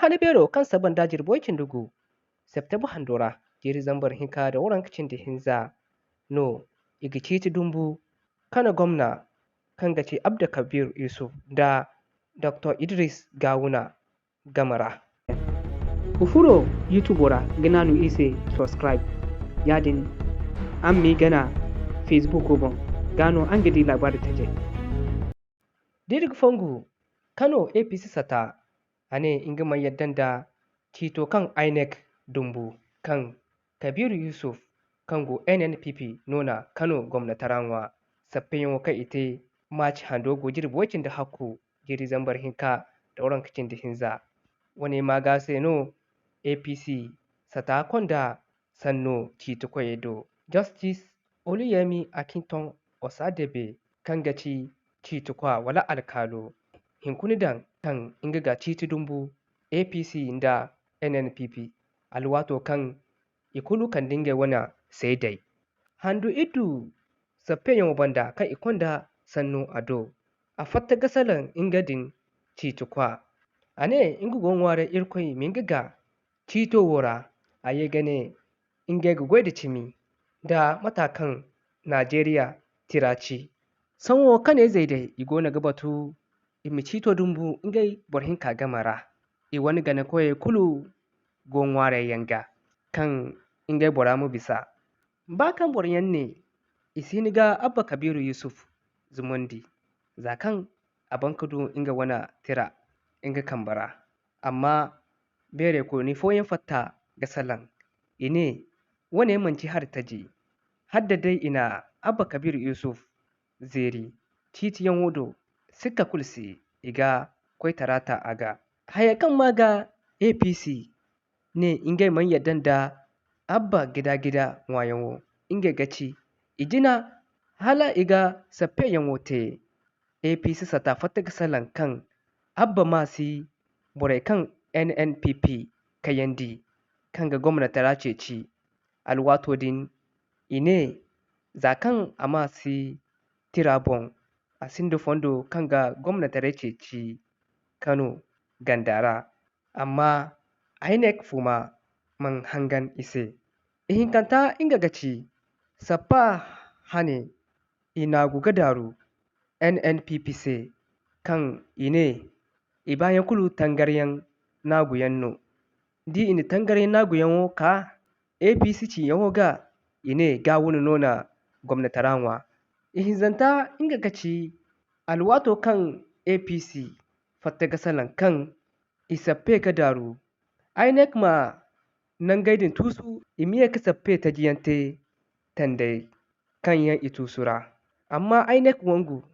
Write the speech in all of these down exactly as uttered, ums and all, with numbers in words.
Wane beero kaŋ saba nda jirbi way cindi gu, septembre hando ra, jiiri zambar hinka nda waranka cindi hinza no i ga ciiti dumbu Kano gomna kaŋ ga ci Abba Kabir Yusuf nda Doctor Idris Gawuna game ra. Ga furo YouTube ra ga naanu i se subscribe. Yaadin araŋ m'i gana Facebook boŋ, gaa no araŋ ga di laabaari tajey. Da iri ga fongu Kano A P C sata, a ne nga mana yadda nda ciito kaŋ INEC dumbu kaŋ Kabiru Yusuf kaŋ go N N P P no na Kano gomnatara ŋwa sappeyaŋo kaŋ i te Maaci hando go jirbi way cindi hakku jiiri zambar hinka nda waranka cindi hinza. Wane maaga se no A P C sata konda sanno ciitikoyey do. Justice Oluyemi Akintan Osadebe kaŋ ga ci ciitikwa wala alkaalo hinkuna daŋ kaŋ nga ga ciiti dumbu A P C nda N N P P alwaato kaŋ i kulu kande ngey wane seedey. Handu iddu sappeyaŋo banda kaŋ i konda sanno a do, a fatta ga salaŋ nga din ciitikwa. A ne nga go ŋwaaray Irkoy ma nga ga ciito wo ra, a ye ga ne ngey ga goy da cimi nda mata kaŋ Najeriya tira ci. Sohõ kanay-izey day i goono ga batu i ma ciito dumbu ngey boro hinka game ra. I wane ganakoyey kulu go ŋwaarayyaŋ ga kaŋ ngey bora ma bisa. Ba kaŋ boroyaŋ ne i si hin ga Abba Kabiru Yusuf zumandi, za kaŋ a ban ka du nga wane tira nga kambe ra. Amma beerey kooni fooyaŋ fatta ga salaŋ. I ne, wane manti hari taji. Hala da day i na Abba Kabir Yusuf zeeri ciitiyaŋo do, sikka kulu si i ga koytara ta a ga. Haya kaŋ maa ga A P C ne ngey mana yadda nda Abba gida-gida ŋwaayaŋo, ngey ga ci i jina hala i ga sappeyaŋo te. A P C sata fatta ga salaŋ kaŋ Abba ma si borey kaŋ N N P P kayandi kaŋ ga gomnatara ceeci. Alwaato din i ne za kaŋ a ma si tira boŋ, a sinda fondo kaŋ ga gomnataray ceeci Kano ganda ra. Amma INEC fuma mana hangan i se. Ihinkanta nga ga ci sappa hane i naagu ga daaru N N P P se kaŋ i ne i baayaŋ kulu tangaryaŋ naaguyaŋ no. Da i na tangaryaŋ naaguyaŋo ka A P C ciyaŋo ga, i ne ga wane no na gomnatara ŋwa. Ihinzanta nga ga ci alwaato kaŋ A P C fatta ga salaŋ kaŋ i sappe ga daaru. INEC ma nangey din tuusu i ma ye ga sappe tajiyaŋ te tandey kaŋ yaŋ i tuusu ra. Amma INEC wangu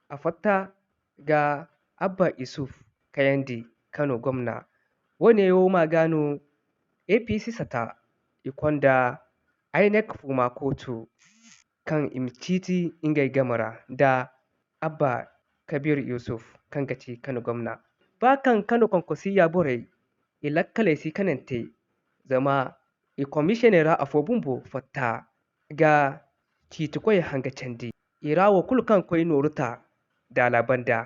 a fatta ga Abba Isuf kayandi Kano gomna. Wane wo ma ga no A P C sata i konda INEC fuma kootu kaŋ i ma ciiti ngey game ra nda Abba Kabir Yusuf kaŋ ga ci Kano gomna. Ba kaŋ Kano konkosiya borey i lakkaley si kanante, zama i komisiyoney ra afo bumbo fatta ga ciitikoy hanga candi. I ra wo kulu kaŋ koy nooru ta daala banda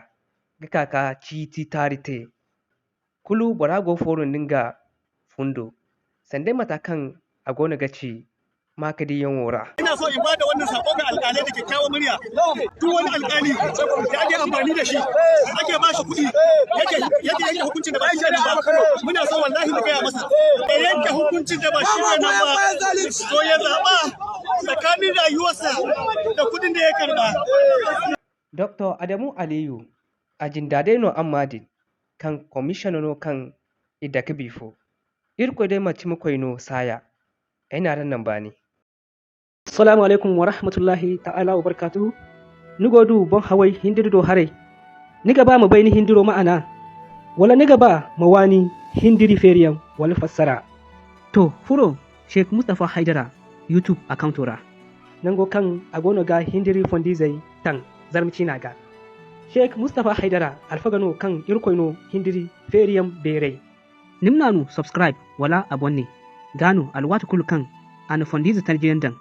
ga ka ka ciiti taari te. Kulu bora go fooru nda nga fundo, sanda mata kaŋ a goono ga ci maakadiyaŋo ra. Ina so in ba da wannan sako ga alƙalai da kyakkyawan murya. Duk wani alƙali da ake amfani da shi, ake ba shi kuɗi, yake, yake yanke hukuncin da ba shi ne ba. Muna so wallahi mu gaya masa ya yanke hukuncin da ba shi ne nan ba. To ya zaɓa tsakanin rayuwarsa da kuɗin da ya karɓa. Doktor Adamu Aliyu, a jinda day no amma din, kaŋ komisiyano no kaŋ i dake bifo. Irkoy day manti ma koy no saaya, ay na araŋ naŋ baani. Salaamu alaykum wa rahmatullahi ta'ala wa barkaatuhu. Ni go du boŋ haway hindiri do haray? Ni ga ba ma bay ni hindiro ma'ana? Wala ni ga ba ma waani hindiri feeriyaŋ wala fassara? To, furo Sheikh Mustapha Haidara YouTube accounto ra, nango kaŋ a goono ga hindiri fondizey taŋ Zarma ciina ga. Sheikh Mustapha Haidara alfaga no kaŋ Irkoy no hindiri feeriyaŋ beeray. Ni ma naanu subscribe wala abonné, gaa no alwaati kulu kaŋ a na fondiize tanjiyaŋ daŋ,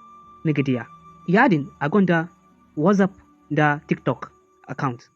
ni ga di a. Yaadin a gonda WhatsApp nda TikTok account.